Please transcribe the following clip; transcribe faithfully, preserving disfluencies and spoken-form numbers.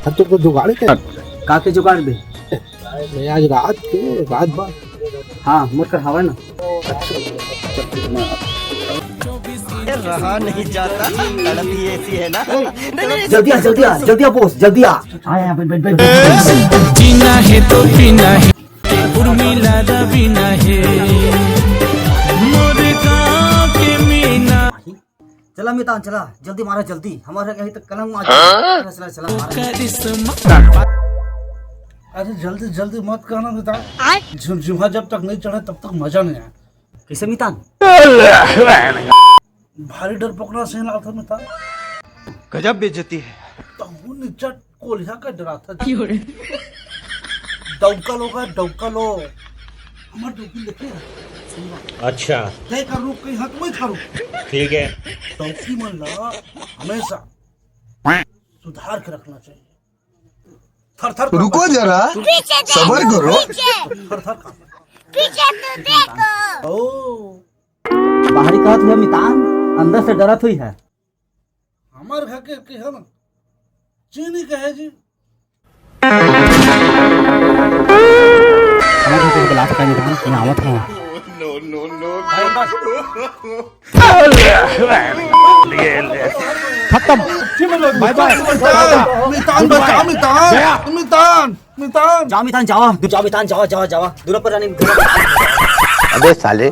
अब तो कोई जुगाड़ है क्या? का के जुगाड़ बे? मैं आज रात के, रात भर। हाँ, मोर कर हवा ना। रहा नहीं जाता, तड़प ही ऐसी है ना। जल्दी आ, जल्दी आ, जल्दी आ बॉस, जल्दी आ। हाँ, हाँ, बैठ, बैठ, बैठ, बैठ। जीना है तो पीना है, उर्मिला रवीना है, मोर गाँव के मीना। चला मितान, चला, जल्दी मारा, जल्दी। हमारे कहीं तक कलंग आ जाए। चला, चला, चला, मारा। करिश्मा। अरे जल्दी जल्दी मत कहना मितान। झुमझुमा जब तक नहीं चढ़े तब तक मजा नहीं आए। कैसे मितान? भारी डर पकड़ा से ना था मितान। गजब बेइज्जती है। तहु निचट कोलिया का डरा था। डौका लो का, डौका लो। हमार डौकी देखे? अच्छा। तय कर रुक कहीं हाथ में खारू। ठीक है। डौकी मन ला हमेशा सुधार के रखना चाहिए। थर थर रुको जरा, सबर करो। थर थर खा। पीछे तो देखो। ओ। बाहरी कहत हुआ मितान, अंदर से डरत हुई है। हमार घर के, के है ना, चीनी कहे जी। हमारे घर के गिलास का मितान, मैं आवत हूँ। खत्म। बाय बाय। मितान बचा, मितान, गया। मितान, मितान। जाओ मितान, जाओ, जाओ मितान, जाओ, जाओ, जाओ। दूर पर जाने। अबे साले।